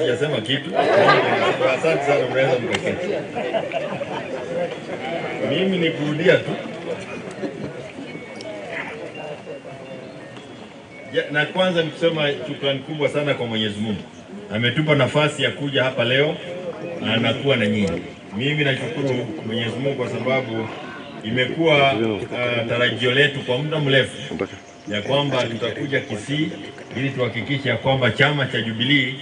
Sijasema kitu. Asante sana, mnaweza mkaketi. Mimi ni kurudia tu. Na kwanza ni kusema shukrani kubwa sana kwa Mwenyezi Mungu. Ametupa nafasi ya kuja hapa leo na anakuwa na nyinyi. Mimi nashukuru Mwenyezi Mungu kwa sababu imekuwa tarajio letu kwa muda mrefu ya kwamba tutakuja Kisii ili tuhakikishe kwamba chama cha Jubilee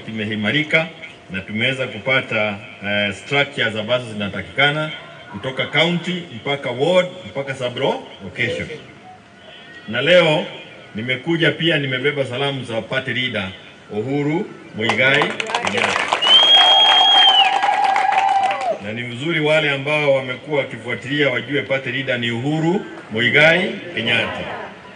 kimeimarika na tumeweza kupata structures ambazo zinatakikana kutoka county mpaka ward mpaka sub location. Na leo nimekuja pia nimebeba salamu za party leader Uhuru Muigai Kenyatta. Na ni mzuri wale ambao wamekuwa wakifuatilia wajue party leader ni Uhuru Muigai Kenyatta.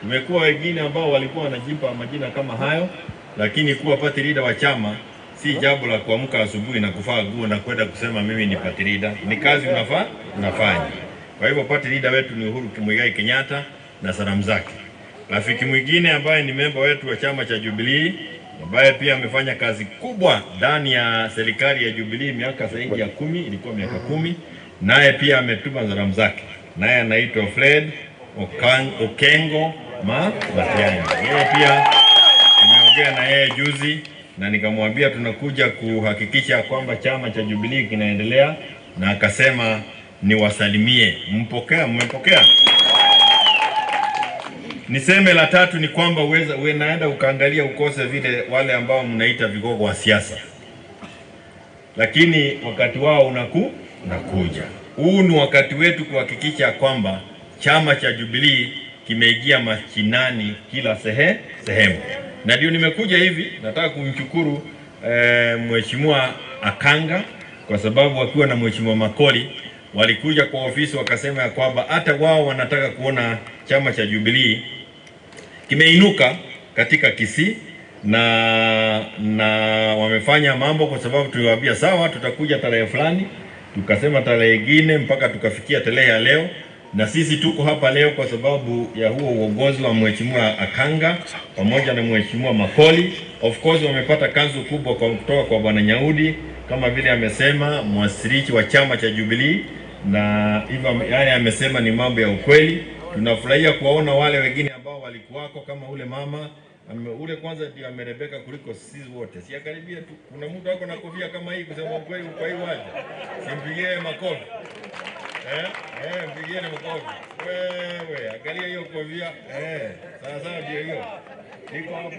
Kumekuwa wengine ambao walikuwa wanajipa majina kama hayo, lakini kuwa party leader wa chama si jambo la kuamka asubuhi na kuvaa nguo na kwenda kusema mimi ni party leader. Ni kazi unafanya. Kwa hivyo party leader wetu ni Uhuru Muigai Kenyatta na salamu zake. Rafiki mwingine ambaye ni memba wetu wa chama cha Jubilee, ambaye pia amefanya kazi kubwa ndani ya serikali ya Jubilee miaka zaidi ya 10, ilikuwa miaka 10, naye pia ametuma salamu zake. Naye anaitwa Fred Okengo Matiang'i. Yeye pia tumeongea na yeye juzi na nikamwambia tunakuja kuhakikisha kwamba chama cha Jubilee kinaendelea, na akasema niwasalimie. Mmepokea? Niseme la tatu ni kwamba unaenda ukaangalia ukose vile wale ambao mnaita vigogo wa siasa, lakini wakati wao unakuja. Huu ni wakati wetu kuhakikisha kwamba chama cha Jubilee kimeingia mashinani kila sehemu. Na ndio nimekuja hivi, nataka kumshukuru Mheshimiwa Akanga kwa sababu wakiwa na Mheshimiwa Makoli walikuja kwa ofisi wakasema ya kwamba hata wao wanataka kuona chama cha Jubilee kimeinuka katika Kisii, na wamefanya mambo kwa sababu tuliwaambia sawa tutakuja tarehe fulani, tukasema tarehe nyingine mpaka tukafikia tarehe ya leo. Na sisi tuko hapa leo kwa sababu ya huo uongozi wa Mheshimiwa Akanga pamoja na Mheshimiwa Makoli. Of course wamepata kanzu kubwa kutoka kwa Bwana Nyaudi, kama vile amesema mwasilishi wa chama cha Jubilee, na hivyo yale amesema ni mambo ya ukweli. Tunafurahia kuwaona wale wengine ambao walikuwako kama ule mama ule kwanza ndio amerebeka kuliko sisi wote. Si akaribia tu, kuna mtu ako na kofia kama hii, kusema ukweli kwa hii waje. Simpigie makofi. Mpigie makofi. Wewe, angalia hiyo kofia. Sawa sawa ndio hiyo. Iko hapo.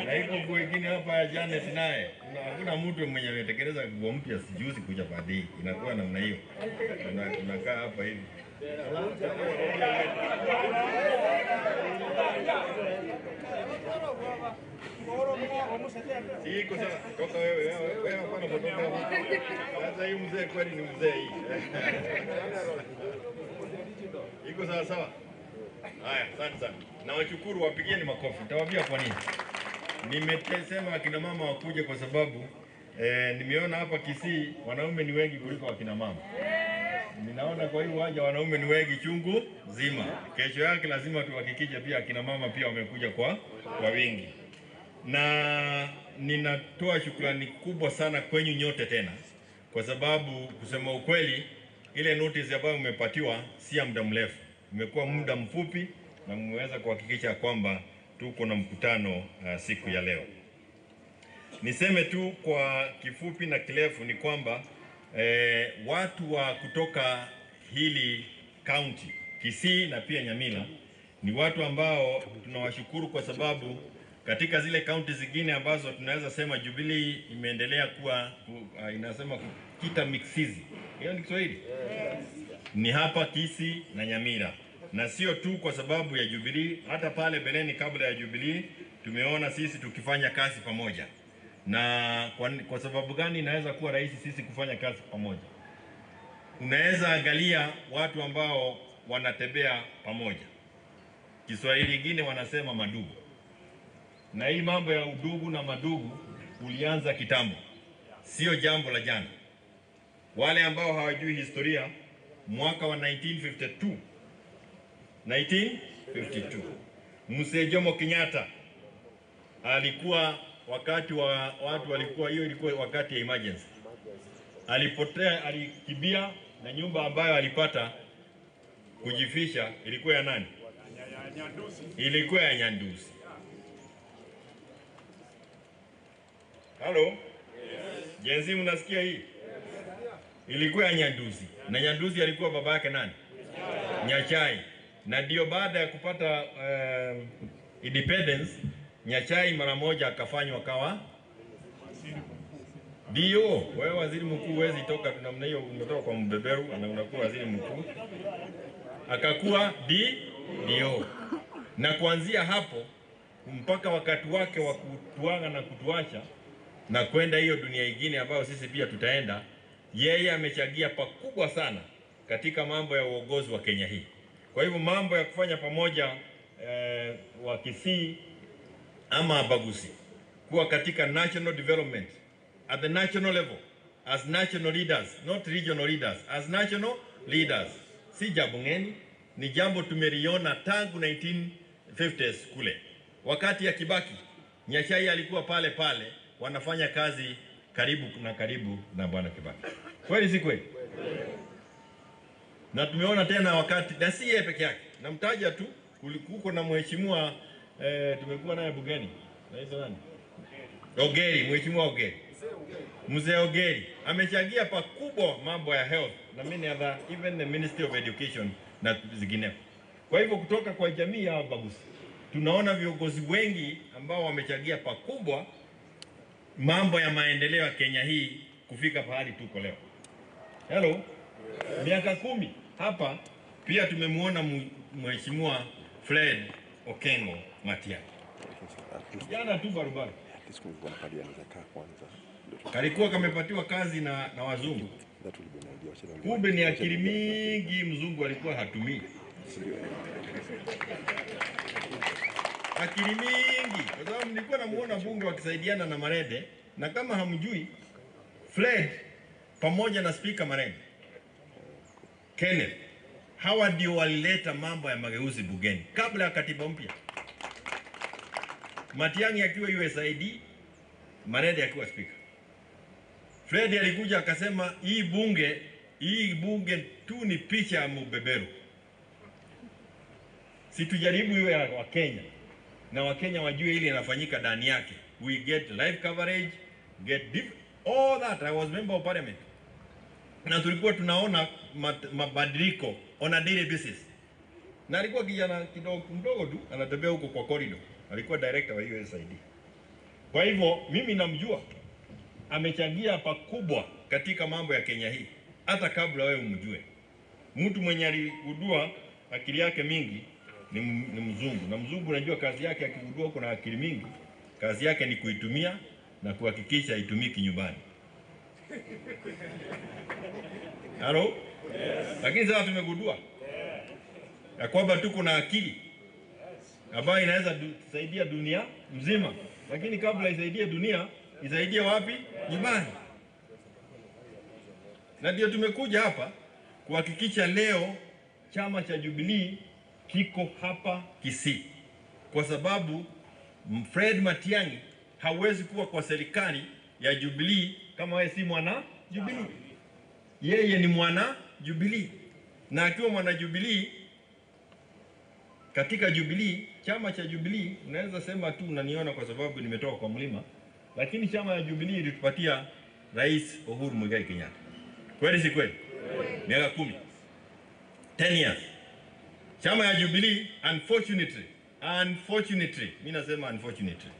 Na iko nguo nyingine hapa ya Janet naye. Hakuna mtu mwenye ametekeleza nguo mpya sijuzi kuja baadhi. Inakuwa namna hiyo. Tunakaa hapa hivi. Iko sawa. Toka wewe hapana kutoka. Sasa hii mzee kweli ni mzee hii. Iko sawa sawa. Haya, asante sana. Na washukuru, wapigieni makofi. Nitawaambia kwa nini. Nimesema akina mama wakuje kwa sababu nimeona hapa Kisii wanaume ni wengi kuliko akina mama. Ninaona kwa hiyo waja wanaume ni wengi chungu zima. Kesho yake lazima tuhakikishe pia akina mama pia wamekuja kwa wingi. Na ninatoa shukrani kubwa sana kwenyu nyote tena, kwa sababu kusema ukweli ile notice ambayo umepatiwa si ya muda mrefu. Imekuwa muda mfupi na mmeweza kuhakikisha kwamba tuko na mkutano siku ya leo. Niseme tu kwa kifupi na kirefu ni kwamba watu wa kutoka hili county Kisii na pia Nyamira ni watu ambao tunawashukuru kwa sababu katika zile county zingine ambazo tunaweza sema Jubilee imeendelea kuwa inasema kukita mixizi. Hiyo ni Kiswahili? Yes. Ni hapa Kisii na Nyamira. Na sio tu kwa sababu ya Jubilee, hata pale beleni kabla ya Jubilee tumeona sisi tukifanya kazi pamoja. Na kwa sababu gani inaweza kuwa rahisi sisi kufanya kazi pamoja? Unaweza angalia watu ambao wanatembea pamoja. Kiswahili kingine wanasema madugu. Na hii mambo ya udugu na madugu ulianza kitambo. Sio jambo la jana. Wale ambao hawajui historia, mwaka wa 1952 Mzee Jomo Kenyatta alikuwa wakati wa watu walikuwa, hiyo ilikuwa wakati ya emergency. Alipotea, alikimbia na nyumba ambayo alipata kujifisha ilikuwa ya nani? Ilikuwa ya Nyandusi. Halo? Yes. Jenzi, mnasikia hii? Yes. Ilikuwa ya Nyandusi. Na Nyandusi alikuwa baba yake nani? Nyachai. Na ndio baada ya kupata independence, Nyachai mara moja akafanywa kawa ndio wewe waziri mkuu. Huwezi toka namna hiyo, umetoka kwa mbeberu na unakuwa waziri mkuu. Akakuwa ndio. Na kuanzia hapo mpaka wakati wake wa kutuaga na kutuacha na kwenda hiyo dunia ingine ambayo sisi pia tutaenda, yeye amechangia pakubwa sana katika mambo ya uongozi wa Kenya hii. Kwa hivyo mambo ya kufanya pamoja wa Kisii ama Abagusi kuwa katika national development at the national level as national leaders, not regional leaders, as national leaders, si jambo ngeni, ni jambo tumeliona tangu 1950s kule. Wakati ya Kibaki, Nyachai alikuwa pale pale, wanafanya kazi karibu na karibu na Bwana Kibaki. Kweli si kweli? Na tumeona tena wakati, na si yeye peke yake, namtaja tu, kulikuwa na mheshimiwa tumekuwa naye bugeni, naitwa nani? Ogeri, mheshimiwa Ogeri. Mzee Ogeri amechangia pakubwa mambo ya health na many other, even the Ministry of Education na zingineo. Kwa hivyo kutoka kwa jamii ya Abagusi tunaona viongozi wengi ambao wamechangia pakubwa mambo ya maendeleo ya Kenya hii kufika pahali tuko leo. Hello. Yes. Miaka 10 hapa pia tumemuona mheshimiwa Fred Okengo Matiang'i. Jana tu barabara kalikuwa kamepatiwa kazi na wazungu. Kumbe ni akili mingi mzungu alikuwa hatumii. Akili mingi. Kwa sababu nilikuwa namuona bunge wakisaidiana na Marede, na kama hamjui, Fred pamoja na Speaker Marede Kenneth, hawa ndio walileta mambo ya mageuzi bugeni kabla ya katiba mpya. Matiang'i akiwa USAID, Marede akiwa speaker. Fred alikuja akasema hii bunge tu ni picha ya mbeberu. Situjaribu iwe ya Wakenya na Wakenya wajue ile inafanyika ndani yake. We get live coverage, get all that. I was member of parliament. Na tulikuwa tunaona mabadiliko on a daily basis. Na alikuwa kijana kidogo mdogo tu anatembea huko kwa corridor. Alikuwa director wa USAID. Kwa hivyo mimi namjua, amechangia pakubwa katika mambo ya Kenya hii hata kabla wewe umjue. Mtu mwenye aligundua akili yake mingi ni mzungu. Na mzungu unajua kazi yake, akigundua kuna akili mingi, kazi yake ni kuitumia na kuhakikisha itumiki nyumbani. Hello? Yes. Lakini sasa tumegundua ya kwamba tuko na akili ambayo inaweza kusaidia dunia mzima. Lakini kabla isaidie dunia, isaidie wapi? Nyumbani. Na ndio tumekuja hapa kuhakikisha leo chama cha Jubilee kiko hapa Kisii. Kwa sababu Fred Matiang'i hawezi kuwa kwa serikali ya Jubilee kama wewe si mwana Jubilee. Yeye ni mwana Jubilee. Na akiwa mwana Jubilee, katika Jubilee, chama cha Jubilee, unaweza sema tu unaniona kwa sababu nimetoka kwa mlima, lakini chama ya Jubilee ilitupatia Rais Uhuru Muigai Kenyatta. Kweli si kweli? Miaka 10. 10 years. Chama ya Jubilee, unfortunately, mimi nasema unfortunately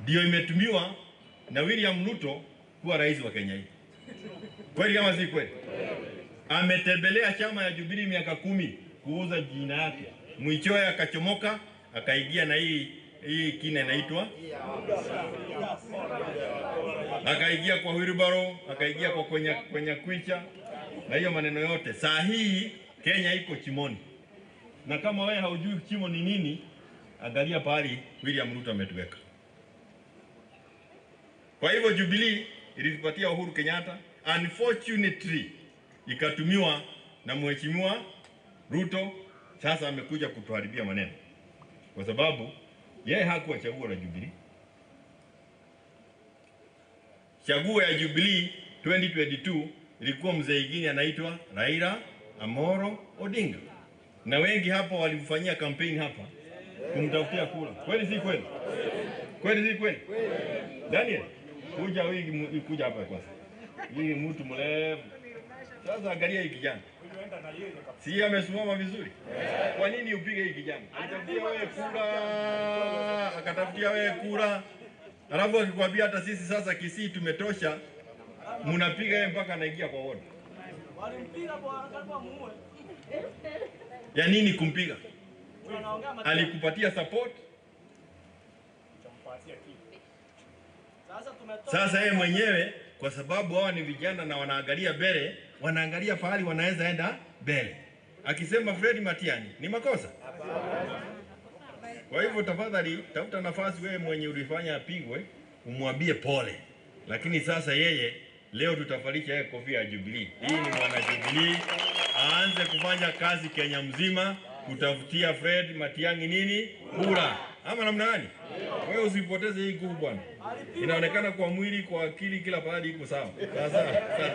ndio imetumiwa na William Ruto kuwa rais wa Kenya hii. Kweli kama si kweli? Ametembelea chama ya Jubilee miaka 10 kuuza jina yake. Mwichoe akachomoka, akaingia na hii kina inaitwa, akaingia kwa wheelbarrow, akaingia kwa kwenye kwicha na hiyo maneno yote. Saa hii Kenya iko chimoni. Na kama wewe haujui chimo ni nini, angalia pahali William Ruto ametuweka. Kwa hivyo Jubilee ilitupatia Uhuru Kenyatta, unfortunately ikatumiwa na Mheshimiwa Ruto. Sasa amekuja kutuharibia maneno. Kwa sababu Yeye hakuwa chaguo la Jubilee. Chaguo ya Jubilee 2022 ilikuwa mzee mwingine anaitwa Raila Amolo Odinga, na wengi hapa walimfanyia kampeni hapa kumtafutia kura. Kweli si kweli? Kweli si kweli? Daniel, kuja huyu, kuja hapa kwanza. Hii mtu mrefu. Sasa angalia hii kijana. Si amesimama vizuri? Kwa nini upige hii kijana? Alitafutia wewe kura, akatafutia wewe kura. Alafu akikwambia hata sisi sasa Kisii tumetosha, mnapiga yeye mpaka anaingia kwa wodi. Walimpiga bwana, karibu amuue. Ya nini kumpiga? Tunaongea matendo. Alikupatia support. Sasa tumetoka. Sasa yeye mwenyewe kwa sababu hawa ni vijana na wanaangalia mbele, wanaangalia pahali wanaweza enda mbele. Akisema Fred Matiang'i ni makosa. Kwa hivyo tafadhali tafuta nafasi wewe mwenye ulifanya apigwe, umwambie pole. Lakini sasa yeye leo tutafalisha yeye kofia ya Jubilee. Hii ni mwana Jubilee, aanze kufanya kazi Kenya mzima kutafutia Fred Matiang'i nini? Kura. Ama namna gani? Wewe usipoteze hii nguvu bwana. Inaonekana kwa mwili, kwa akili, kila pahali iko sawa. Sasa sasa.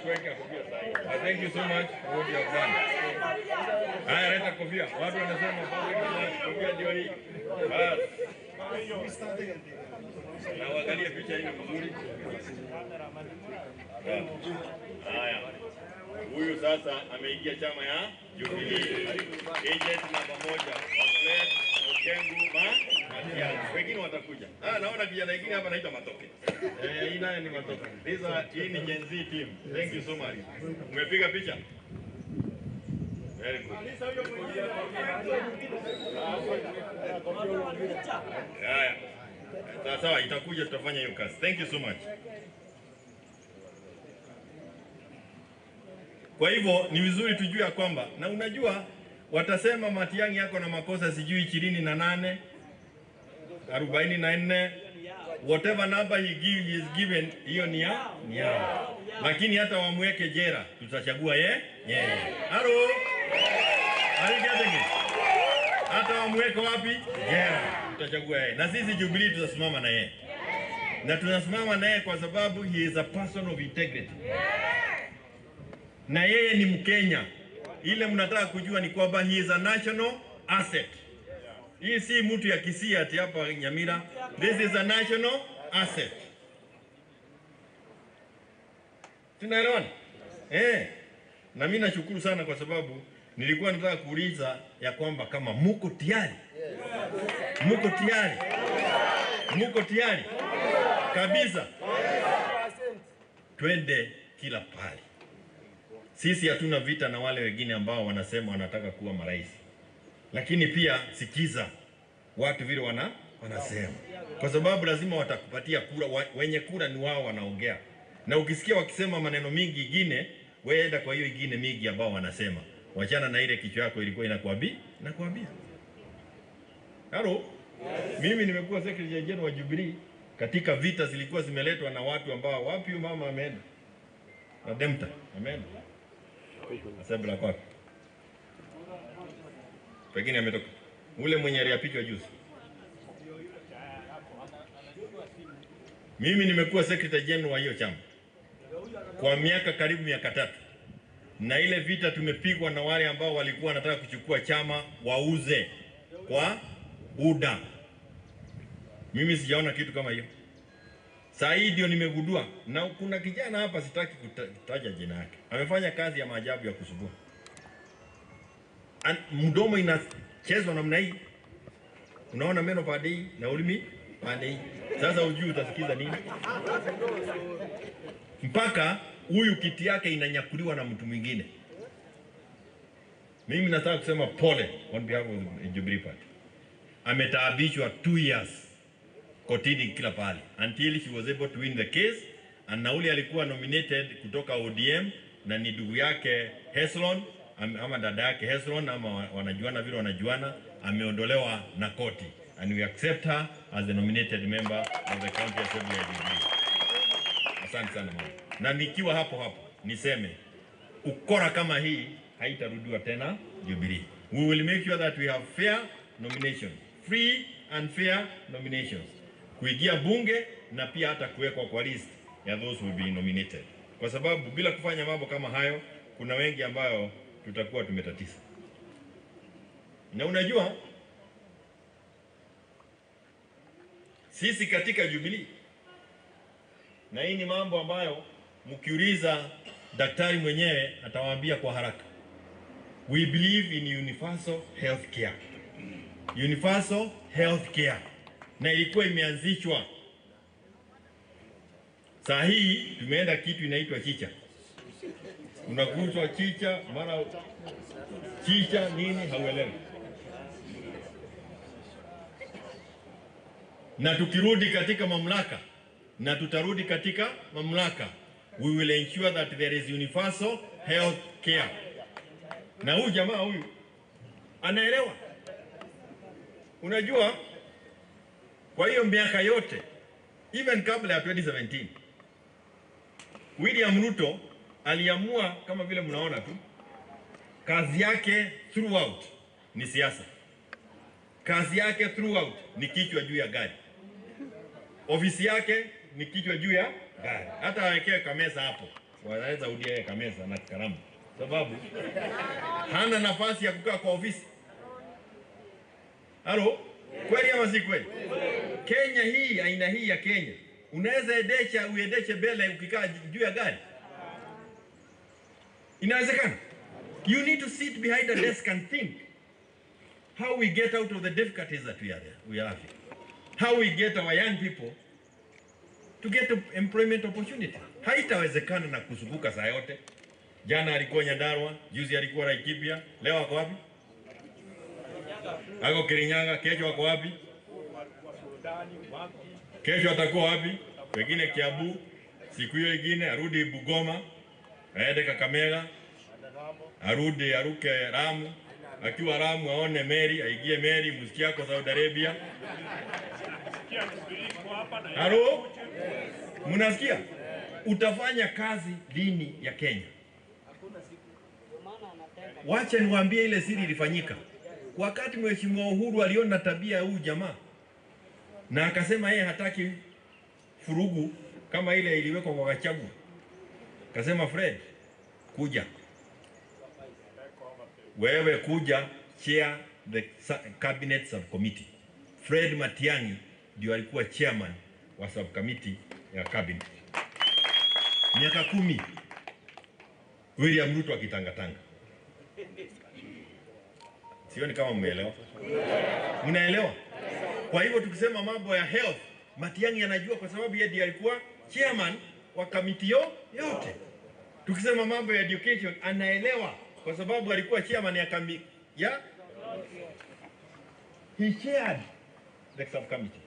Kuweka kofia sahihi. Thank you so much for what you have done. Haya, leta kofia. Watu wanasema kofia ndio hii. Bas. Na uangalie picha hii vizuri. Haya. Huyu sasa ameingia chama ya Jubilee. Agent namba 1 Fred Okengo Matiang'i. Wengine watakuja. Naona kijana mwingine hapa anaitwa Matoke. Hii naye ni Matoke. Hii ni Gen Z team. Thank you so much. Umepiga picha? Very good. Haya. Sawa, itakuja tutafanya hiyo kazi. Thank you so much. Kwa hivyo ni vizuri tujue ya kwamba, na unajua watasema Matiang'i yako na makosa sijui 28, 44, whatever number he give, he is given, hiyo ni ya ni yao. Lakini hata wamweke jera, tutachagua yeye. Hello. Are you getting it? Hata wamweke wapi? Jera, tutachagua yeye. Na sisi Jubilee tutasimama na yeye. Na tunasimama naye kwa sababu he is a person of integrity. Na yeye ni Mkenya. Ile mnataka kujua ni kwamba he is a national asset. Hii si mtu ya Kisii ati hapa Nyamira. This is a national asset. Tunaelewana? Na mimi nashukuru sana kwa sababu nilikuwa nataka kuuliza ya kwamba kama muko tayari. Muko tayari. Muko tayari. Kabisa. Twende kila pahali. Sisi hatuna vita na wale wengine ambao wanasema wanataka kuwa marais. Lakini pia sikiza watu vile wanasema. Kwa sababu lazima watakupatia kura, wenye kura ni wao wanaongea. Na ukisikia wakisema maneno mingi ingine, wewe enda kwa hiyo ingine mingi ambao wanasema. Wachana na ile kichwa yako ilikuwa inakuambia, nakuambia. Hello. Mimi nimekuwa secretary general wa Jubilee katika vita zilikuwa zimeletwa na watu ambao wapi mama ameenda. Na Demta ameenda. Asebla kwa. Pengine ametoka. Ule mwenye aliapishwa juzi. Mimi nimekuwa secretary general wa hiyo chama kwa miaka karibu miaka 3. Na ile vita tumepigwa na wale ambao walikuwa wanataka kuchukua chama wauze kwa UDA. Mimi sijaona kitu kama hiyo. Saa hii ndio nimegundua. Na kuna kijana hapa sitaki kutaja jina yake. Amefanya kazi ya maajabu ya kusumbua. Mdomo inachezwa namna hii. Unaona meno pande hii na ulimi pande hii. Sasa hujui utasikiza nini. Mpaka huyu kiti yake inanyakuliwa na mtu mwingine. Mimi nataka kusema pole on behalf of the Jubilee Party. Ametaabishwa 2 years kotini kila pahali until she was able to win the case. And Nauli alikuwa nominated kutoka ODM na ni ndugu yake Heslon ama dada yake Heslon ama wanajuana vile wanajuana, ameondolewa na koti and we accept her as the nominated member of the County Assembly ya Jubilee. Asante sana mama. Na nikiwa hapo hapo niseme ukora kama hii haitarudiwa tena Jubilee. We will make sure that we have fair nomination, Free and fair nominations. Kuingia bunge na pia hata kuwekwa kwa list ya those who will be nominated. Kwa sababu bila kufanya mambo kama hayo, kuna wengi ambayo tutakuwa tumetatisa. Na unajua sisi katika Jubilee, na hii ni mambo ambayo mkiuliza daktari mwenyewe atawaambia kwa haraka, we believe in universal health care. Universal health care, na ilikuwa imeanzishwa. Saa hii tumeenda kitu inaitwa chicha. Unakutwa chicha, mara chicha nini hauelewi. Na tukirudi katika mamlaka, na tutarudi katika mamlaka, we will ensure that there is universal health care. Na huyu jamaa huyu anaelewa. Unajua, kwa hiyo miaka yote, even kabla ya 2017, William Ruto aliamua, kama vile mnaona tu, kazi yake throughout ni siasa. Kazi yake throughout ni kichwa juu ya gari. Ofisi yake ni kichwa juu ya gari. Hata awekee kamesa hapo, wanaweza udia kamesa na kalamu, sababu hana nafasi ya kukaa kwa ofisi. Halo, kweli ama si kweli? Kenya hii, aina hii ya Kenya, unaweza endesha, uendeshe mbele ukikaa juu ya gari? Inawezekana? You need to sit behind a desk and think how we get out of the difficulties that we are there, we are having. How we get our young people to get employment opportunity. Haitawezekana na kuzunguka saa yote. Jana alikuwa Nyandarua, juzi alikuwa Laikipia, leo ako wapi? Ako Kirinyaga, kesho ako wapi? Kesho atakuwa wapi? Pengine Kiambu, siku hiyo ingine arudi Bugoma, aende Kakamega, arudi aruke Lamu, akiwa Lamu aone meli, aingie meli, msikia ako Saudi Arabia. Halo? Mnasikia? Utafanya kazi lini ya Kenya? Wacha niwaambie ile siri ilifanyika. Wakati Mheshimiwa Uhuru aliona tabia ya huyu jamaa na akasema yeye hataki furugu kama ile iliwekwa kwa Gachagua, akasema Fred, kuja. Wewe kuja chair the cabinet subcommittee. Fred Matiang'i ndio alikuwa chairman wa subcommittee ya cabinet. Miaka 10 William Ruto akitangatanga. Sioni kama mmeelewa. Mnaelewa? Kwa hivyo tukisema mambo ya health, Matiang'i anajua kwa sababu yeye ndiye alikuwa chairman wa committee yote. Tukisema mambo ya education, anaelewa kwa sababu alikuwa chairman ya committee ya he chaired the subcommittee.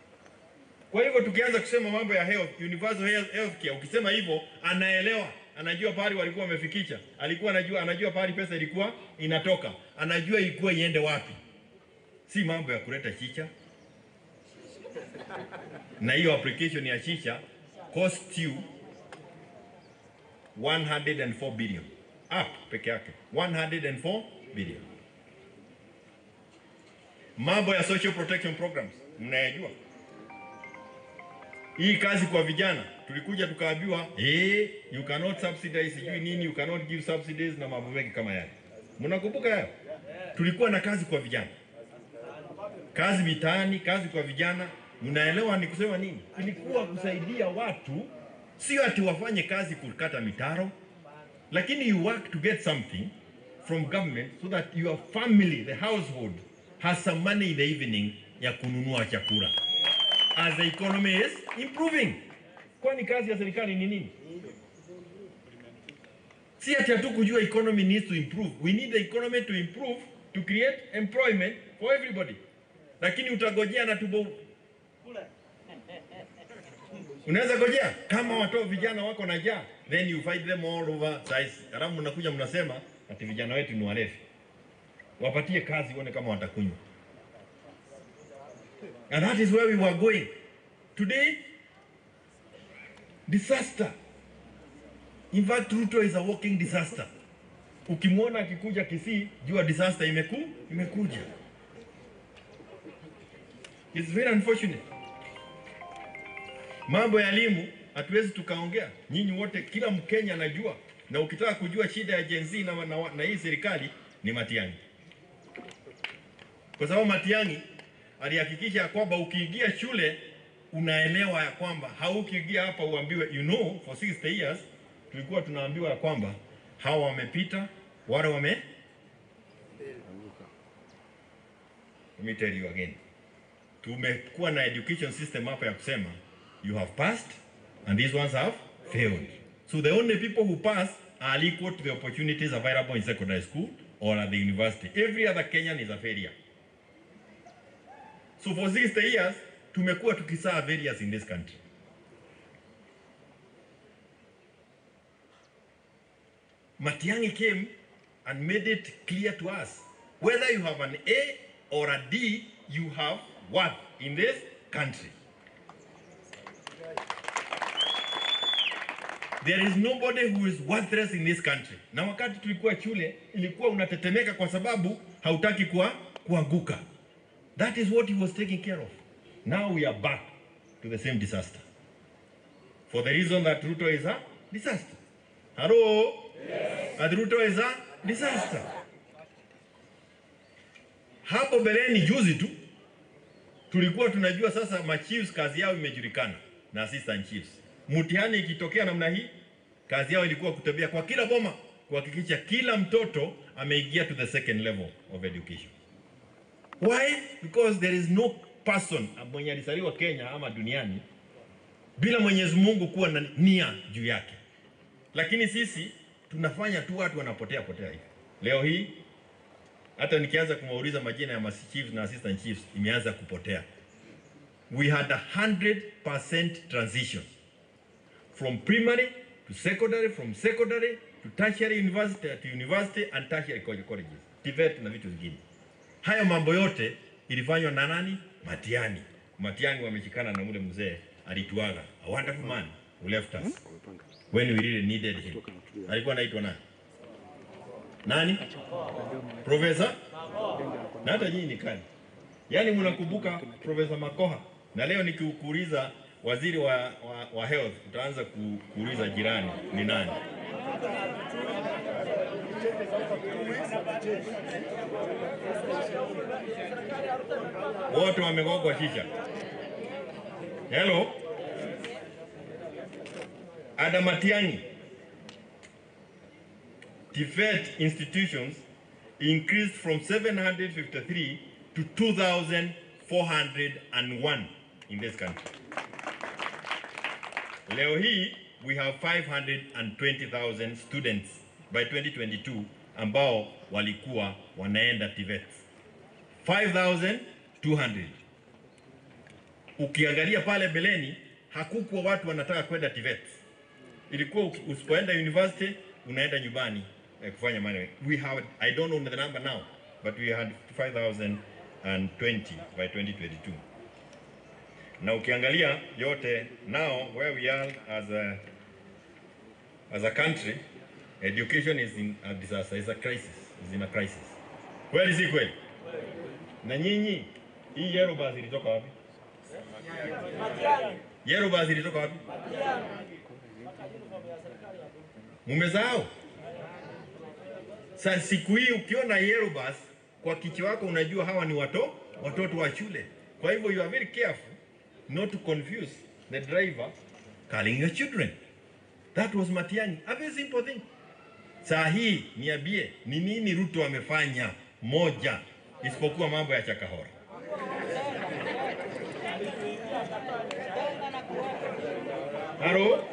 Kwa hivyo tukianza kusema mambo ya health, universal health care, ukisema hivyo anaelewa, anajua pahali walikuwa wamefikisha, alikuwa anajua, anajua pahali pesa ilikuwa inatoka, anajua ilikuwa iende wapi. Si mambo ya kuleta chicha. Na hiyo application ya chicha cost you 104 billion. Up peke yake 104 billion. Mambo ya social protection programs mnayajua. Hii kazi kwa vijana tulikuja tukaambiwa, you cannot subsidize sijui nini, you cannot give subsidies na mambo mengi kama yale. Mnakumbuka hayo? Tulikuwa na kazi kwa vijana, kazi mitaani, kazi kwa vijana. Mnaelewa ni kusema nini? Ilikuwa kusaidia watu, sio ati wafanye kazi kukata mitaro, lakini you work to get something from government so that your family, the household, has some money in the evening ya kununua chakula as the economy is improving. Kwani kazi ya serikali ni nini? Si ati hatukujua economy needs to improve. We need the economy to improve to create employment for everybody. Lakini utagojea na tubo. Unaweza gojea kama watu vijana wako na njaa, then you fight them all over size. Halafu mnakuja mnasema ati vijana wetu ni walevi. Wapatie kazi uone kama watakunywa. And that is where we were going. Today, disaster. In fact, Ruto is a walking disaster. Ukimwona akikuja Kisii, jua disaster imekuja. It's very unfortunate. Mambo ya elimu hatuwezi tukaongea. Nyinyi wote, kila Mkenya anajua. Na ukitaka kujua shida ya Gen Z na hii serikali ni Matiang'i. Kwa sababu Matiang'i alihakikisha kwamba ukiingia shule unaelewa ya kwamba haukiingia hapa uambiwe, you know, for 60 years tulikuwa tunaambiwa ya kwamba hawa wamepita, wale wame. Let me tell you again. Tumekuwa na education system hapa ya kusema you have passed and these ones have failed. So the only people who pass are equal to the opportunities available in secondary school or at the university. Every other Kenyan is a failure. So for 60 years, tumekuwa tukisaa failures in this country. Matiang'i came and made it clear to us, whether you have an A or a D, you have worth in this country. There is nobody who is worthless in this country. Na wakati tulikuwa shule, ilikuwa unatetemeka kwa sababu hautaki kuanguka. That is what he was taking care of. Now we are back to the same disaster. For the reason that Ruto is a disaster. Hello? Yes. That Ruto is a disaster. Hapo beleni juzi tu, tulikuwa tunajua sasa ma chiefs kazi yao imejulikana na assistant chiefs. Mtihani ikitokea namna hii, kazi yao ilikuwa kutembea kwa kila boma kuhakikisha kila mtoto ameingia to the second level of education. Why? Because there is no person mwenye alizaliwa Kenya ama duniani bila Mwenyezi Mungu kuwa na nia juu yake. Lakini sisi tunafanya tu watu wanapotea potea hivi. Leo hii hata nikianza kumauliza majina ya chiefs na assistant chiefs imeanza kupotea. We had 100% transition from primary to secondary, from secondary to tertiary university, to university and tertiary colleges, TVET na vitu vingine. Hayo mambo yote ilifanywa na nani? Matiang'i. Matiang'i wameshikana na ule mzee alituaga, a wonderful man who left us when we really needed him. Alikuwa anaitwa nani? Nani? Professor? Na hata nyinyi ni kani. Yaani mnakumbuka Professor Makoha. Na leo nikikuuliza waziri wa health utaanza kuuliza jirani ni nani? Wote wamegogwa shisha. Hello? Adam Matiang'i. TVET institutions increased from 753 to 2,401 in this country. Leo hii, we have 520,000 students by 2022 ambao walikuwa wanaenda TVET. 5,200. Ukiangalia pale beleni, hakukuwa watu wanataka kwenda TVET. Ilikuwa usipoenda university, unaenda nyumbani kufanya maneno. We have, I don't know the number now, but we had 5,020 by 2022. Na ukiangalia yote now where we are as a country, education is in a disaster, is a crisis, is in a crisis. Kweli si kweli? Na nyinyi hii yellow bus ilitoka wapi? Yellow bus ilitoka wapi? Mumezao? Sasa siku hii ukiona yellow bus kwa kichwa wako unajua hawa ni watoto wa shule. Kwa hivyo you are very careful not to confuse the driver calling your children. That was Matiang'i. A very simple thing. Saa hii niambie ni nini Ruto amefanya moja isipokuwa mambo ya Chakahora? Haro?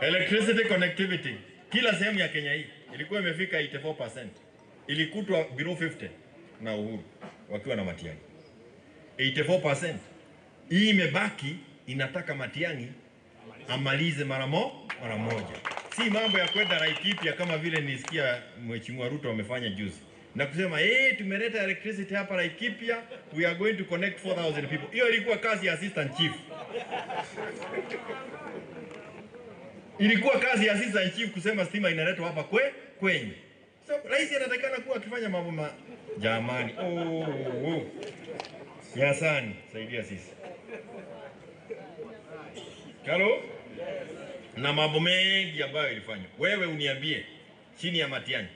Electricity connectivity kila sehemu ya Kenya hii ilikuwa imefika 84%. Ilikutwa below 50 na Uhuru wakiwa na Matiang'i. 84%. Hii imebaki inataka Matiang'i amalize mara moja. Si mambo ya kwenda Laikipia kama vile nisikia Mheshimiwa Ruto amefanya juzi. Na kusema, tumeleta electricity hapa Laikipia, we are going to connect 4,000 people. Hiyo ilikuwa kazi ya assistant chief. Ilikuwa kazi ya assistant chief kusema stima inaletwa hapa kwenye. So, rais anatakana kuwa akifanya mambo jamani. Oh. Yasani, saidia sisi. Halo? Na mambo mengi ambayo ilifanywa. Wewe uniambie, chini ya Matiang'i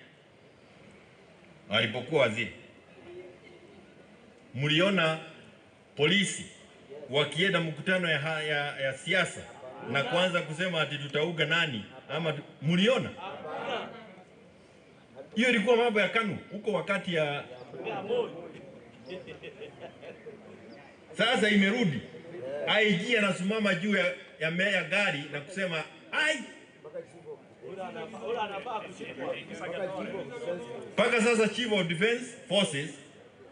alipokuwa waziri, mliona polisi wakienda mkutano ya siasa na kuanza kusema ati tutauga nani ama mliona? Hiyo ilikuwa mambo ya KANU huko wakati ya sasa imerudi. IG anasimama juu ya gari na kusema ai. Paka sasa Chief of Defense Forces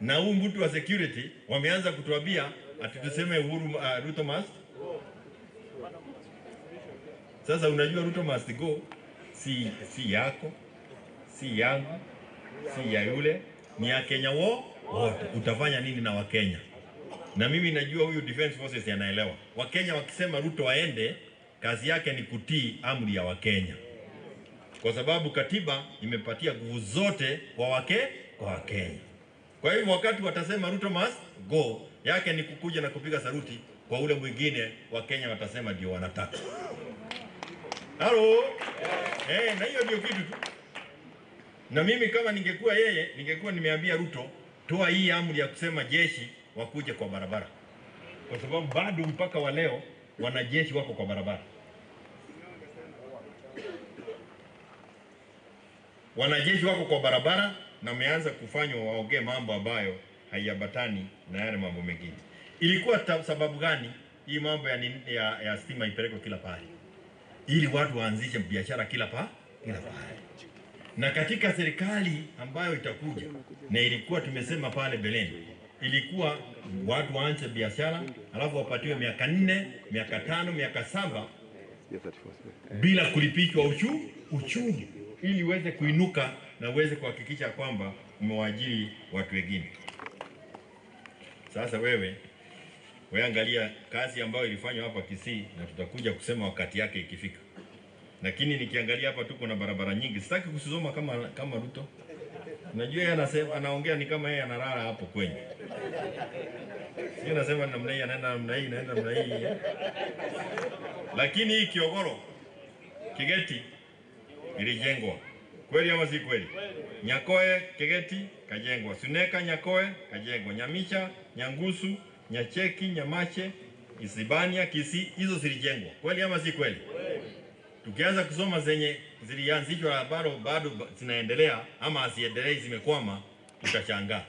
na huu mtu wa security wameanza kutuambia ati tuseme Uhuru Ruto must. Sasa unajua Ruto must go si yako, si yangu, si ya yule, ni ya Kenya wote. Utafanya nini na Wakenya? Na mimi najua huyu Defense Forces yanaelewa. Wakenya wakisema Ruto aende, kazi yake ni kutii amri ya Wakenya. Kwa sababu katiba imepatia nguvu zote kwa Wakenya. Kwa hivyo wakati watasema Ruto must go, yake ni kukuja na kupiga saruti kwa ule mwingine. Wakenya watasema ndio wanataka. Halo? Na hiyo ndio kitu tu. Na mimi kama ningekuwa yeye, ningekuwa nimeambia Ruto, toa hii amri ya kusema jeshi wakuje kwa barabara. Kwa sababu bado mpaka wa leo wanajeshi wako kwa barabara. Wanajeshi wako kwa barabara na wameanza kufanywa waongee mambo ambayo haiambatani na yale mambo mengine. Ilikuwa sababu gani hii mambo ya stima ipelekwe kila pahali? Ili watu waanzishe biashara kila pahali. Na katika serikali ambayo itakuja, na ilikuwa tumesema pale beleni, ilikuwa watu waanze biashara alafu wapatiwe miaka 4, miaka 5, miaka 7 bila kulipishwa uchumi, ili uweze kuinuka na uweze kuhakikisha kwamba umewaajiri watu wengine. Sasa wewe angalia kazi ambayo ilifanywa hapa Kisii, na tutakuja kusema wakati yake ikifika. Lakini nikiangalia hapa tuko na barabara nyingi. Sitaki kusoma kama Ruto. Unajua yeye anasema, anaongea ni kama yeye analala hapo kwenye. Sio anasema namna hii, anaenda namna hii, anaenda namna hii. Lakini hii Kiogoro Kigeti ilijengwa. Kweli ama si kweli? Nyakoe Kigeti kajengwa, Suneka Nyakoe kajengwa, Nyamicha, Nyangusu, Nyacheki, Nyamache, Isibania, Kisii, hizo zilijengwa. Kweli ama si kweli? Tukianza kusoma zenye zilianzishwa bado zinaendelea ama haziendelei, zimekwama, tutashangaa.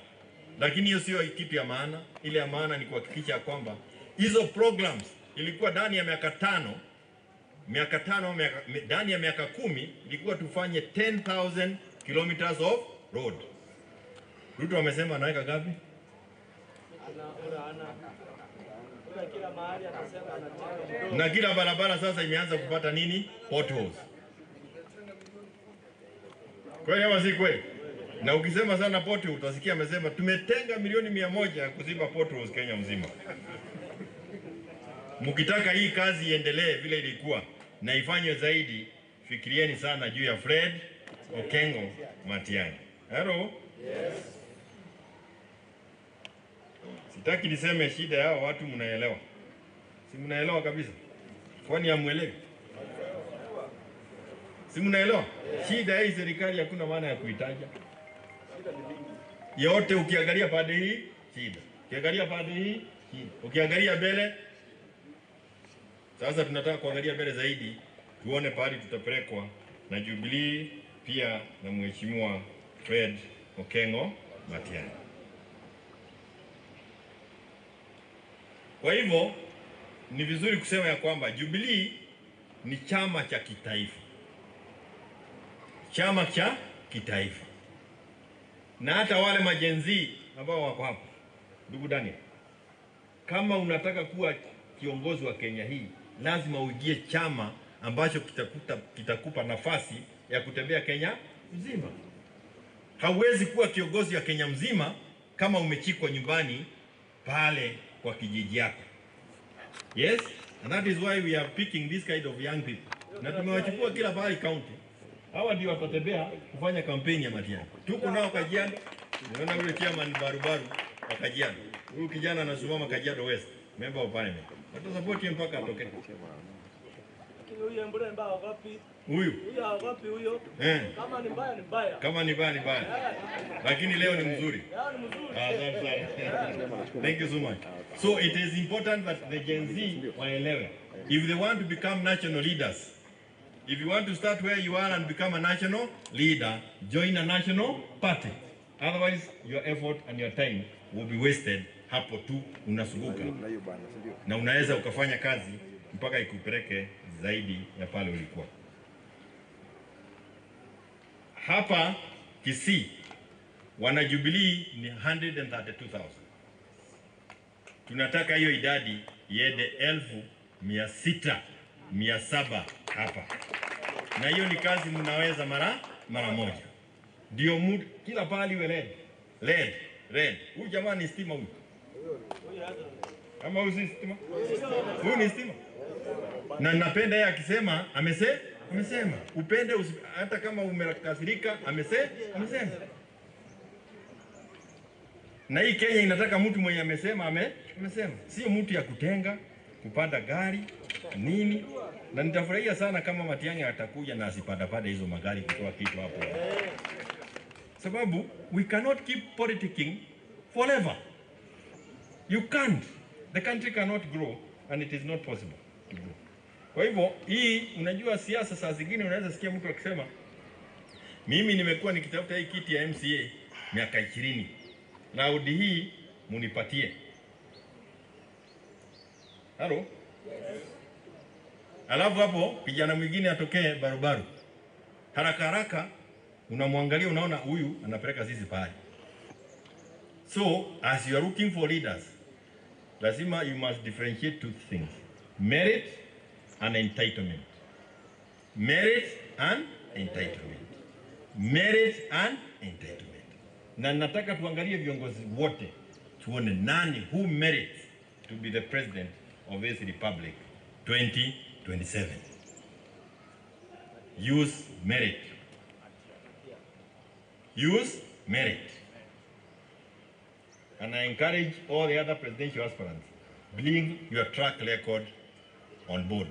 Lakini hiyo sio kitu ya maana. Ile ya maana ni kuhakikisha kwamba hizo programs ilikuwa ndani ya miaka 5, miaka 5, ndani ya miaka 10 ilikuwa tufanye 10,000 kilometers of road. Ruto amesema anaweka ngapi? Na kila barabara sasa imeanza kupata nini? Potholes. Kweli ama si kweli? Na ukisema sana pothole utasikia amesema tumetenga milioni 100 kuziba potholes Kenya mzima. Mkitaka hii kazi iendelee vile ilikuwa na ifanywe zaidi, fikirieni sana juu ya Fred Okengo Matiang'i. Hello? Yes. Sitaki niseme shida yao, watu mnaelewa. Si mnaelewa kabisa? Kwani hamuelewi? Si mnaelewa? Shida hii serikali hakuna maana ya kuitaja. Yote ukiangalia pande hii, shida. Ukiangalia pande hii, shida. Ukiangalia mbele. Sasa tunataka kuangalia mbele zaidi, tuone pahali tutapelekwa na Jubilee pia na Mheshimiwa Fred Okengo Matiang'i. Kwa hivyo ni vizuri kusema ya kwamba Jubilee ni chama cha kitaifa. Chama cha kitaifa. Na hata wale majenzi ambao wako hapa, ndugu Daniel, kama unataka kuwa kiongozi wa Kenya hii, lazima uingie chama ambacho kitakupa nafasi ya kutembea Kenya mzima. Hauwezi kuwa kiongozi wa Kenya mzima kama umechikwa nyumbani pale kwa kijiji yako. Yes, and that is why we are picking this kind of young people. Na tumewachukua kila pahali county. Hawa ndio watatembea kufanya kampeni ya Matiang'i. Tuko nao Kajiado. Unaona yule chairman barubaru wa Kajiado. Huyu kijana anasimama Kajiado West, member of parliament. Watasupport mpaka atoke. Lakini huyu Mbremba haogopi. Huyu. Huyu haogopi huyo. Kama ni mbaya ni mbaya. Kama ni mbaya ni mbaya. Lakini leo ni mzuri. Leo ni mzuri. Asante sana. Thank you so much. So it is important that the Gen Z waelewe. If they want to become national leaders, if you want to start where you are and become a national leader, join a national party. Otherwise, your effort and your time will be wasted hapo tu unasuguka. Na unaweza ukafanya kazi mpaka ikupeleke zaidi ya pale ulikuwa. Hapa Kisii wana Jubilee ni 132,000. Tunataka hiyo idadi iende 600,000, 700,000 hapa. Na hiyo ni kazi mnaweza mara moja. Ndio kila pahali iwe red. Red, red. Huyu jamaa ni stima huyu. Ama huyu si stima? Huyu ni stima. Na napenda yeye akisema amesema. Upende hata kama umekasirika amesema. Na hii Kenya inataka mtu mwenye amesema amesema. Sio mtu ya kutenga, kupanda gari, nini. Na nitafurahia sana kama Matiang'i atakuja na asipandapande hizo magari kutoa kitu hapo. Sababu we cannot keep politicking forever. You can't. The country cannot grow and it is not possible to grow. Kwa hivyo hii, unajua siasa saa zingine unaweza sikia mtu akisema mimi nimekuwa nikitafuta hii kiti ya MCA miaka 20. Raundi hii munipatie. Halo? Yes. Alafu hapo kijana mwingine atokee barubaru. Haraka haraka unamwangalia unaona huyu anapeleka sisi pale. So as you are looking for leaders, lazima you must differentiate two things. Merit and entitlement. Merit and entitlement. Merit and entitlement. Na nataka tuangalie viongozi wote, tuone nani who merits to be the president of this republic 2027. Use merit. Use merit. And I encourage all the other presidential aspirants, bring your track record on board.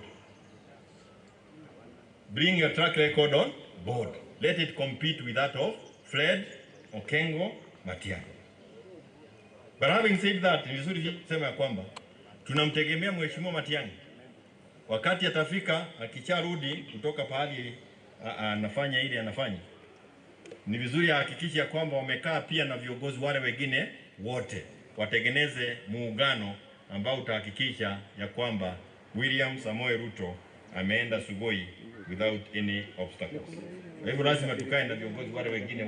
Bring your track record on board. Let it compete with that of Fred Okengo Matiang'i. But having said that, ni vizuri kusema ya kwamba tunamtegemea Mheshimiwa Matiang'i. Wakati atafika akicharudi kutoka pahali anafanya ile anafanya, ni vizuri ahakikishe ya kwamba wamekaa pia na viongozi wale wengine wote, watengeneze muungano ambao utahakikisha ya kwamba William Samoei Ruto ameenda Sugoi without any obstacles. Kwa hivyo lazima tukae na viongozi wale wengine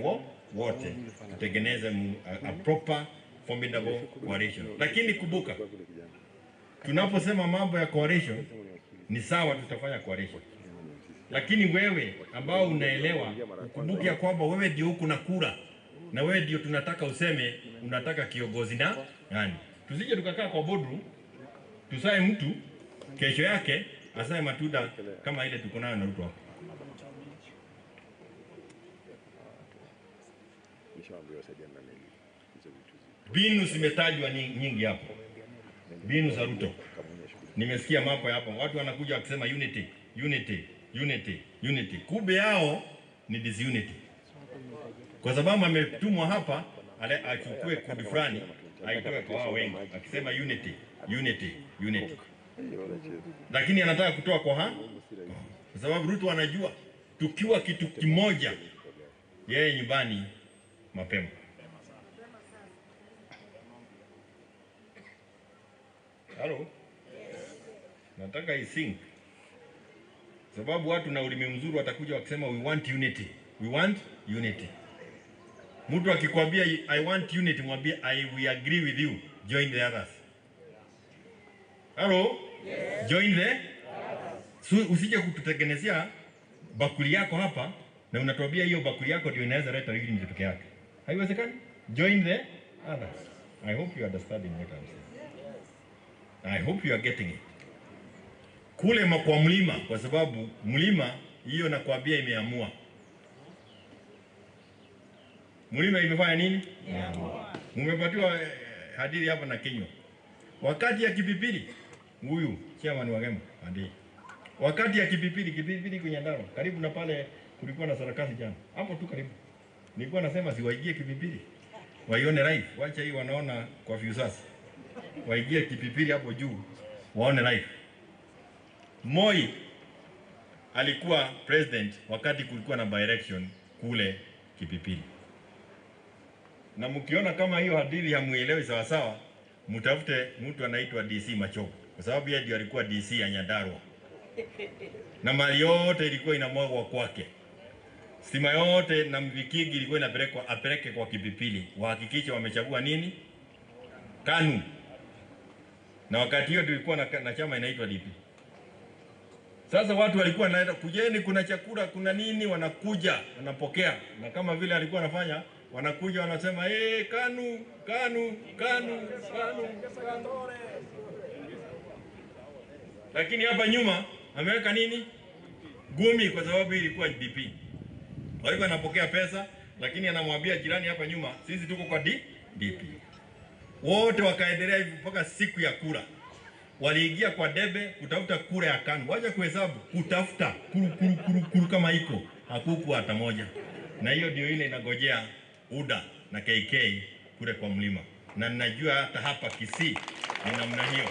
wote tutengeneze a proper formidable coalition. Lakini kumbuka, tunaposema mambo ya coalition ni sawa, tutafanya coalition. Lakini wewe ambao unaelewa, ukumbuke ya kwamba wewe ndio uko na kura na wewe ndio tunataka useme unataka kiongozi na nani. Tusije tukakaa kwa boardroom tusae mtu kesho yake asae matunda kama ile tuko nayo na Ruto hapo. Mbinu zimetajwa nyingi hapo. Mbinu za Ruto. Nimesikia mambo hapo. Watu wanakuja wakisema unity, unity, unity, unity. Kumbe yao ni disunity. Kwa sababu ametumwa hapa achukue kundi fulani aitoe kwa wao wengi akisema unity, unity, unity. Lakini anataka kutoa kwa kwa sababu Ruto anajua tukiwa kitu kimoja yeye nyumbani mapema. Halo? Nataka isink. Sababu watu na ulimi mzuri watakuja wakisema we want unity. We want unity. Mtu akikwambia I want unity, mwambie we agree with you. Join the others. Hello? Yes. Join the others. So, usije kututengenezea bakuli yako hapa na unatuambia hiyo bakuli yako ndio inaweza leta unity peke yake. Haiwezekani. Join the others. I hope you understanding what I'm saying. I hope you are getting it. Kule kwa mlima, kwa sababu mlima hiyo nakwambia imeamua. Mlima imefanya nini? Mmepatiwa hadithi hapa na kinywa. Wakati ya Kipipiri, huyu chairman wa Gema hadi. Wakati ya Kipipiri, Kipipiri kwenye Nyandarua, karibu na pale kulikuwa na sarakasi jana. Hapo tu karibu. Nilikuwa nasema siwaingie Kipipiri. Waione live. Wacha hii wanaona kwa Viusasa. Waingie Kipipiri hapo juu waone live. Moi alikuwa president wakati kulikuwa na by-election kule Kipipiri. Na mkiona kama hiyo hadithi hamuelewi sawa sawa, mtafute mtu anaitwa DC Machogo, kwa sababu yeye ndiye alikuwa DC ya Nyandarua. Na mali yote ilikuwa inamwagwa kwake. Stima yote na mvikigi ilikuwa inapelekwa apeleke kwa Kipipiri, wahakikishe wamechagua nini? KANU. Na wakati hiyo tulikuwa na chama inaitwa DP. Sasa watu walikuwa wanaenda kujeni, kuna chakula, kuna nini, wanakuja, wanapokea. Na kama vile alikuwa anafanya, wanakuja wanasema, "Eh, KANU, KANU, KANU, KANU, KANU." Lakini hapa nyuma ameweka nini? Gumi, kwa sababu ilikuwa DP. Kwa hivyo anapokea pesa, lakini anamwambia jirani hapa nyuma, sisi tuko kwa DP. Wote wakaendelea hivi mpaka siku ya kura. Waliingia kwa debe kutafuta kura ya KANU. Wacha kuhesabu, kutafuta kuru kuru kuru kuru kama iko, hakukuwa hata moja. Na hiyo ndio ile inagojea UDA na KK kule kwa mlima. Na ninajua hata hapa Kisii ni namna hiyo.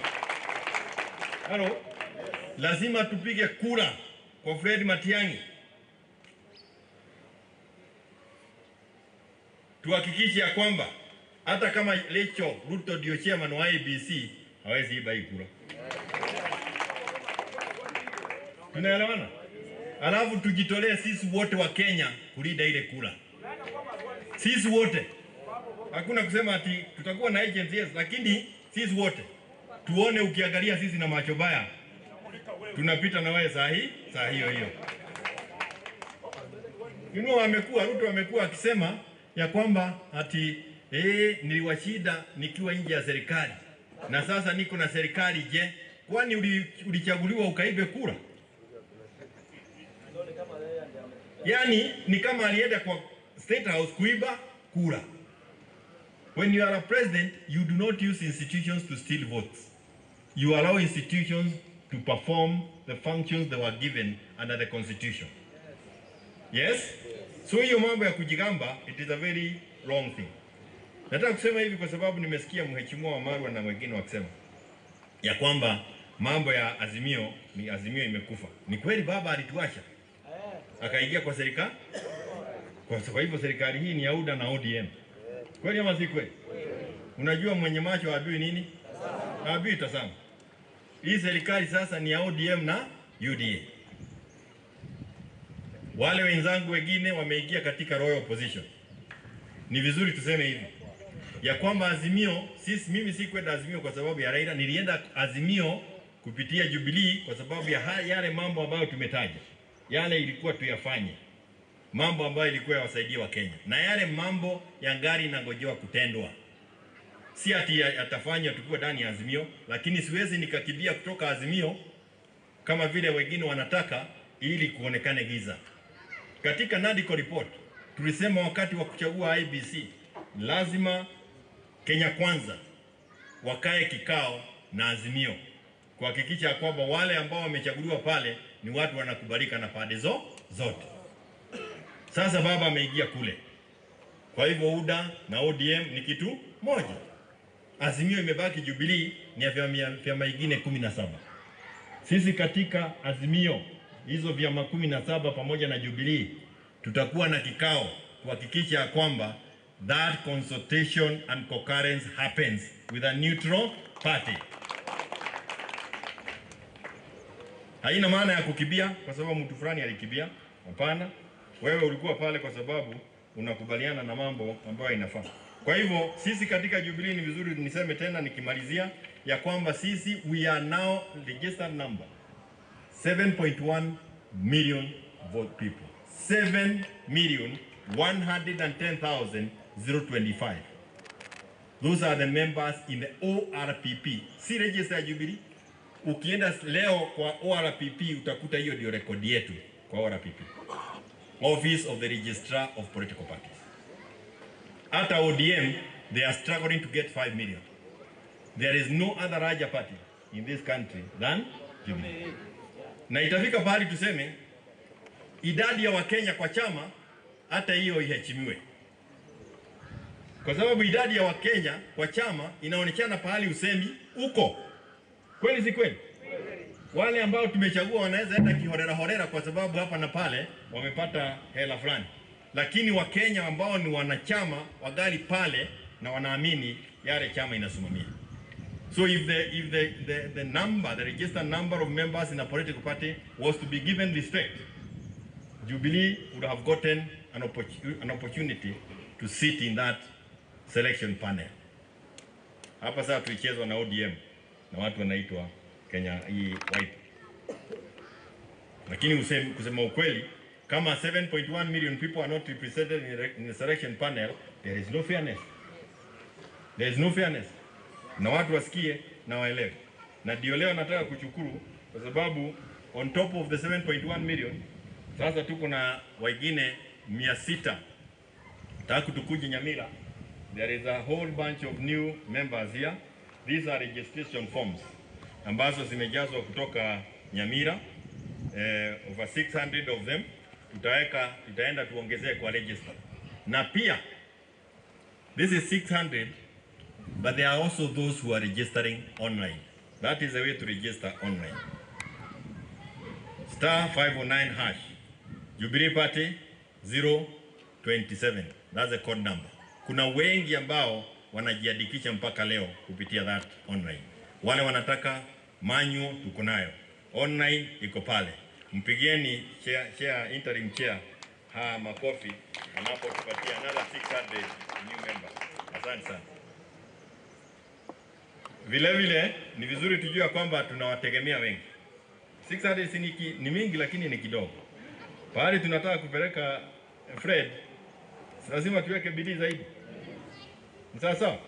Halo, lazima tupige kura kwa Fred Matiang'i. Tuhakikishe ya kwamba hata kama Lecho Ruto ndio chairman wa IEBC, hawezi iba hii kura. Tunaelewana? Alafu tujitolee sisi wote wa Kenya kulinda ile kura. Sisi wote. Hakuna kusema ati tutakuwa na agents, yes, lakini sisi wote. Tuone ukiangalia sisi na macho baya, tunapita na wewe saa hii, saa hiyo hiyo. You know, amekuwa Ruto amekuwa akisema ya kwamba ati niliwashinda nikiwa nje ya serikali. Na sasa niko na serikali. Je, kwani ulichaguliwa ukaibe kura? Yani ni kama alienda kwa State House kuiba kura. When you are a president, you do not use institutions to steal votes. You allow institutions to perform the functions they were given under the constitution. Yes? So hiyo mambo ya kujigamba, it is a very wrong thing. Nataka kusema hivi kwa sababu nimesikia Mheshimiwa Wamalwa na wengine wakisema ya kwamba mambo ya Azimio ni Azimio imekufa. Ni kweli baba alituacha akaingia kwa serikali. Kwa hivyo serikali hii ni ya UDA na ODM. Kweli ama si kweli? Unajua mwenye macho haambiwi nini? Haambiwi tazama. Hii serikali sasa ni ya ODM na UDA. Wale wenzangu wengine wameingia katika royal opposition. Ni vizuri tuseme hivi ya kwamba Azimio, sisi, mimi sikwenda Azimio kwa sababu ya Raila, nilienda Azimio kupitia Jubilee kwa sababu ya yale mambo ambayo tumetaja. Yale ilikuwa tuyafanye. Mambo ambayo ilikuwa yawasaidie wa Kenya. Na yale mambo ya ngari inangojewa kutendwa. Si ati atafanywa tukiwa ndani ya Azimio, lakini siwezi nikakimbia kutoka Azimio kama vile wengine wanataka ili kuonekane giza. Katika NADCO report tulisema wakati wa kuchagua IEBC lazima Kenya Kwanza wakae kikao na Azimio kuhakikisha kwamba wale ambao wamechaguliwa pale ni watu wanakubalika na pande zote. Sasa baba ameingia kule. Kwa hivyo UDA na ODM ni kitu moja. Azimio imebaki Jubilee ni ya vyama vingine 17. Sisi katika Azimio hizo vyama 17 pamoja na Jubilee tutakuwa na kikao kuhakikisha kwamba that consultation and concurrence happens with a neutral party. Haina maana ya kukibia kwa sababu mtu fulani alikibia. Hapana. Wewe ulikuwa pale kwa sababu unakubaliana na mambo ambayo inafaa. Kwa hivyo sisi katika Jubilee, ni vizuri niseme tena nikimalizia ya kwamba sisi we are now registered number 7.1 million vote people. 7,110,025. Those are the members in the ORPP. Si register ya Jubilee. Ukienda leo kwa ORPP utakuta hiyo ndio rekodi yetu kwa ORPP. Office of the Registrar of Political Parties. Hata ODM, they are struggling to get 5 million. There is no other larger party in this country than Jubilee. Na itafika pahali tuseme idadi ya Wakenya kwa chama hata hiyo iheshimiwe, kwa sababu idadi ya Wakenya kwa chama inaonekana pahali usemi uko. Kweli si kweli? Wale ambao tumechagua wanaweza enda kihorera horera kwa sababu hapa na pale wamepata hela fulani, lakini Wakenya ambao ni wanachama wagali pale na wanaamini yale chama inasimamia. So if the number, the registered number of members in a political party was to be given respect, Jubilee would have gotten an opportunity to sit in that selection panel. Hapa sasa tulichezwa na ODM na watu wanaitwa Kenya hii Wiper. Lakini kusema ukweli, kama 7.1 million people are not represented in the selection panel, there is no fairness. There is no fairness. Na watu wasikie na waelewe. Na ndio leo nataka kushukuru kwa sababu on top of the 7.1 million, sasa tuko na wengine 600. Nataka tukuje Nyamira. There is a whole bunch of new members here. These are registration forms ambazo zimejazwa kutoka Nyamira. Over 600 of them tutaenda tuongezee kwa register. Na pia this is 600, but there are also those who are registering online. That is the way to register online. Star 509 hash. Jubilee Party 027. That's the code number. Kuna wengi ambao wanajiandikisha mpaka leo kupitia that online. Wale wanataka manual tuko nayo. Online iko pale. Mpigieni chair, interim chair ha makofi anapotupatia another 600 new members. Asante sana. Vile vile ni vizuri tujue kwamba tunawategemea wengi. 600 ni mingi lakini ni kidogo. Pahali tunataka kupeleka Fred, lazima tuweke bidii zaidi. Sawa sawa?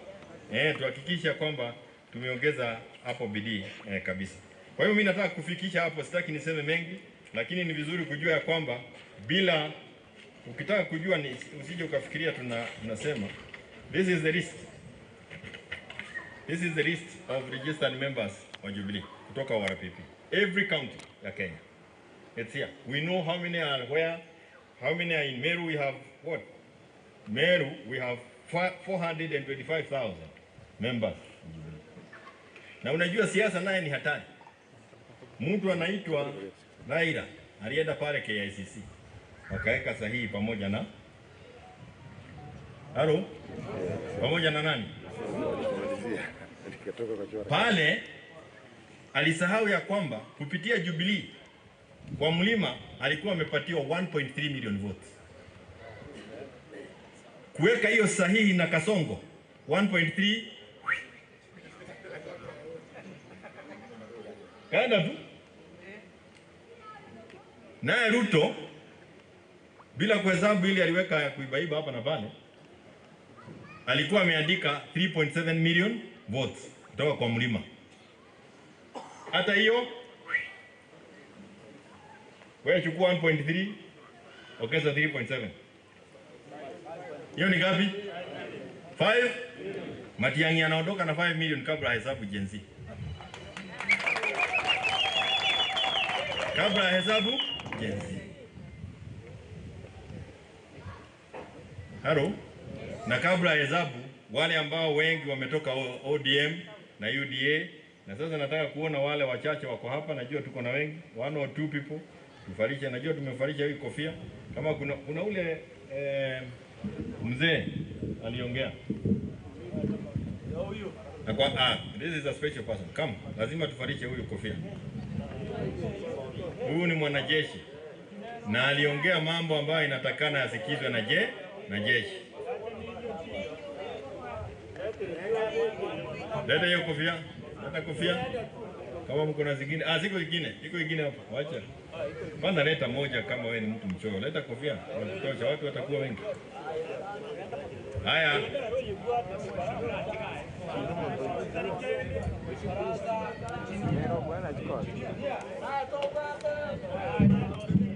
Tuhakikisha kwamba tumeongeza hapo bidii kabisa. Kwa hiyo mimi nataka kufikisha hapo, sitaki niseme mengi, lakini ni vizuri kujua ya kwamba bila ukitaka kujua ni usije ukafikiria tunasema this is the list. This is the list of registered members wa Jubilee kutoka ORPP. Every county ya Kenya. It's here. We know how many are where, how many are in Meru. We have what? Meru, we have 425,000 members. Na unajua siasa naye ni hatari. Mtu anaitwa Raila alienda pale KICC wakaweka sahihi pamoja na halo, pamoja na nani pale. Alisahau ya kwamba kupitia Jubilee kwa mlima alikuwa amepatiwa 1.3 million votes. Kuweka hiyo sahihi na Kasongo 1.3 kaenda tu. Naye Ruto bila kuhesabu ile aliweka ya kuibaiba hapa na pale, alikuwa ameandika 3.7 million votes kutoka kwa mlima. Hata hiyo wewe chukua 1.3 ongeza 3.7. Hiyo ni ngapi? 5. Matiang'i anaondoka na 5 million kabla hesabu Gen Z. Kabla hesabu Gen Z. Halo? Na kabla hesabu wale ambao wengi wametoka ODM na UDA, na sasa nataka kuona wale wachache wako hapa, najua tuko na wengi, 1 or 2 people. Tufalisha, najua tumefalisha hii kofia. Kama kuna ule mzee aliongea. This is a special person. Come, lazima tufalishe huyu kofia. Huyu ni mwanajeshi na aliongea mambo ambayo inatakana yasikizwe na jeshi. Leta hiyo kofia. Leta kofia. Kama mko na zingine, ziko zingine, iko zingine hapa. Wacha. Kwanza leta moja kama wewe ni mtu mchoyo. Leta kofia. Tosha, watu watakuwa wengi. Haya.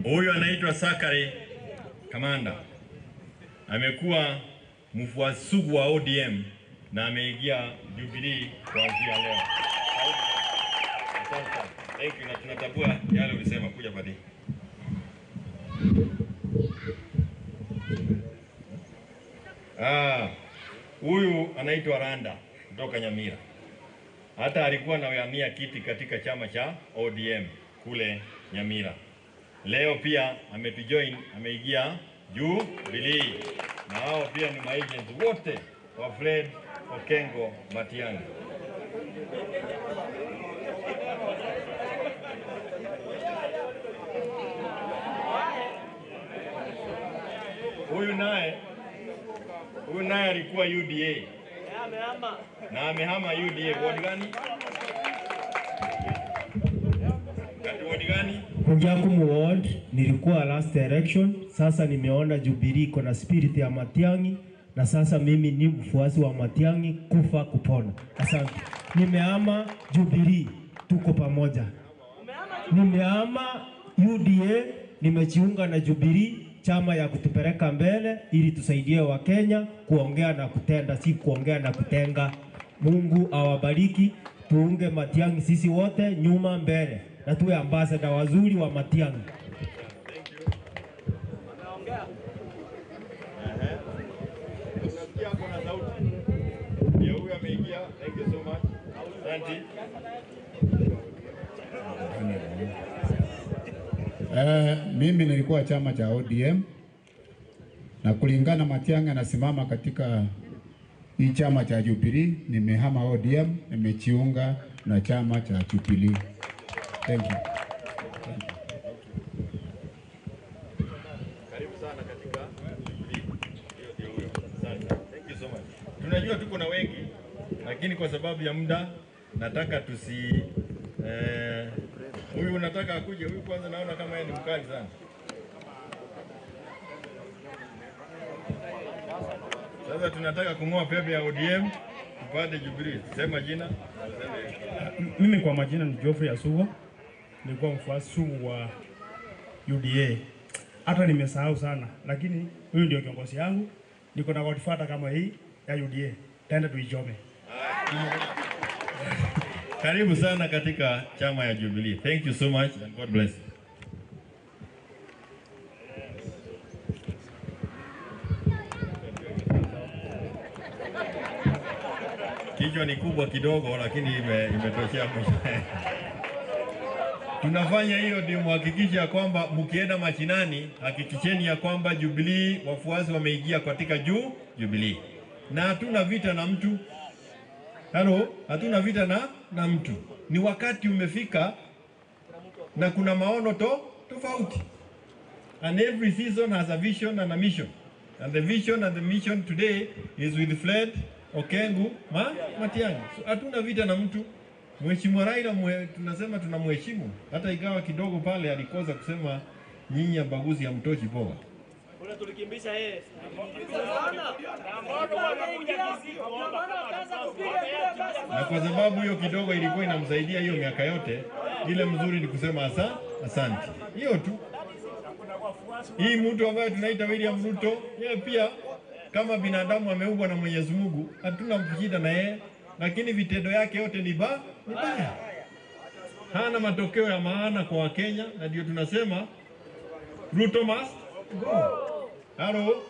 Huyu anaitwa Sakari Kamanda. Amekuwa mfuasi sugu wa ODM na ameingia Jubilee kuanzia leo. Asante sana. Thank you, na tunatambua yale ulisema. Kuja Padi. Huyu anaitwa Randa kutoka Nyamira. Hata alikuwa anawania kiti katika chama cha ODM kule Nyamira. Leo pia ametujoin, ameingia Jubilee. Na hao pia ni maagents wote wa Fred Okengo Matiang'i. Huyu naye alikuwa UDA. Na amehama UDA. Ward gani? Ward gani? Kujakumu ward, nilikuwa last election. Sasa nimeona Jubilee iko na spirit ya Matiang'i, na sasa mimi ni mfuasi wa Matiang'i kufa kupona. Asante. Nimehama Jubilee, tuko pamoja. Nimehama UDA, nimejiunga na Jubilee, chama ya kutupeleka mbele ili tusaidie Wakenya kuongea na kutenda, si kuongea na kutenga. Mungu awabariki, tuunge Matiang'i sisi wote nyuma mbele, na tuwe ambassador wazuri wa Matiang'i. Thank you. Unasikia kuna sauti. Ndio huyu ameingia. Thank you so much. Asante. Mimi nilikuwa chama cha ODM, na kulingana Matiang'i anasimama katika hii chama cha Jubilee, nimehama ODM, nimejiunga na chama cha Jubilee. Thank you. Karibu sana katika Jubilee. Ndio huyo. Asante. Thank you so much. Tunajua tuko na wengi, lakini kwa sababu ya muda nataka tusi huyu unataka akuje huyu kwanza, naona kama yeye ni mkali sana. Sasa tunataka kungoa pepe ya ODM tupate Jubilee. Sema jina. Mimi kwa majina ni Geoffrey Asugo. Nilikuwa mfuasi wa UDA. Hata nimesahau sana, lakini huyu ndio kiongozi yangu. Niko na godfather kama hii ya UDA. Tenda tuichome. Karibu sana katika chama ya Jubilee. Thank you so much and God bless. Kichwa ni kubwa kidogo lakini imetoshea mwisho. Tunafanya hiyo ndio muhakikishe ya kwamba mkienda mashinani, hakikisheni ya kwamba Jubilee wafuasi wameingia katika Jubilee. Na hatuna vita na mtu. Halo, hatuna vita na mtu. Ni wakati umefika na kuna maono tofauti. And every season has a vision and a mission. And the vision and the mission today is with Fred Okengo Matiang'i. So hatuna vita na mtu. Mheshimiwa Raila tunasema tunamheshimu. Hata ingawa kidogo pale alikosa kusema nyinyi baguzi hamtoshi poa. Bora tulikimbisha yeye. Na kwa sababu hiyo kidogo ilikuwa inamsaidia hiyo miaka yote, ile mzuri ni kusema asante. Hiyo tu. Hii mtu ambaye tunaita William Ruto, yeye pia kama binadamu ameumbwa na Mwenyezi Mungu, hatuna shida na yeye, lakini vitendo yake yote ni baya. Hana matokeo ya maana kwa Wakenya, na ndio tunasema Ruto must go. Halo.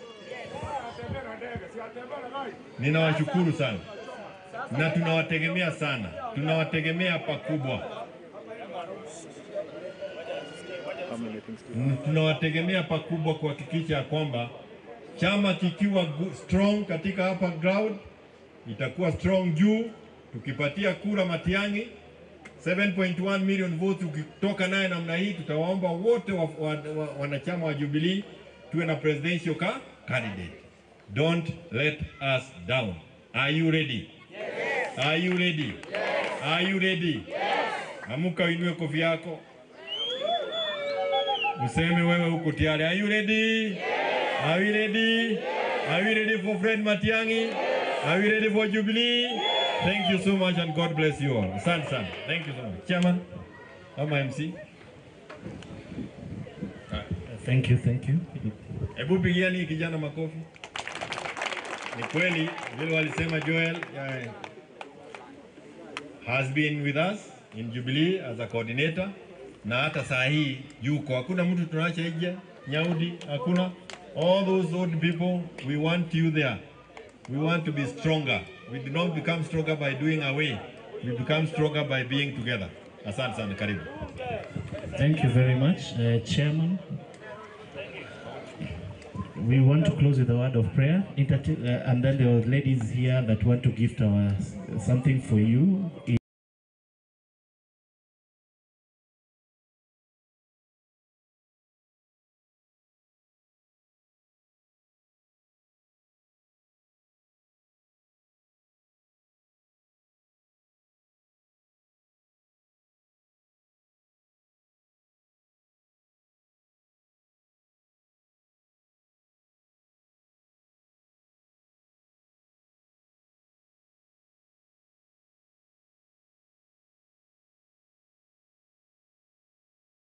Ninawashukuru sana. Na tunawategemea sana. Tunawategemea pakubwa. Tunawategemea pakubwa kuhakikisha kwamba chama kikiwa strong katika hapa ground itakuwa strong juu. Tukipatia kura Matiang'i 7.1 million votes, ukitoka naye namna hii, tutawaomba wote wanachama wa Jubilee tuwe na presidential candidate. Don't let us down. Are you ready? Yes. Are you ready? Yes. Are you ready? Yes. Amuka uinue kofi yako. Useme wewe uko tayari. Are you ready? Yes. Are you ready? Yes. Are you ready for Fred Matiang'i? Yes. Are you ready for Jubilee? Yes. Thank you so much and God bless you all. Asante sana. Thank you so much. Chairman, I'm MC. Thank you, thank you. Hebu pigiani kijana makofi. Ni kweli vile walisema Joel has been with us in Jubilee as a coordinator, na hata saa hii yuko. Hakuna mtu tunaacha nje, Nyaudi, hakuna. All those old people, we want you there. We want to be stronger. We do not become stronger by doing away. We become stronger by being together. Asante sana, karibu. Thank you very much, Chairman. We want to close with a word of prayer, and then there are ladies here that want to gift our something for you.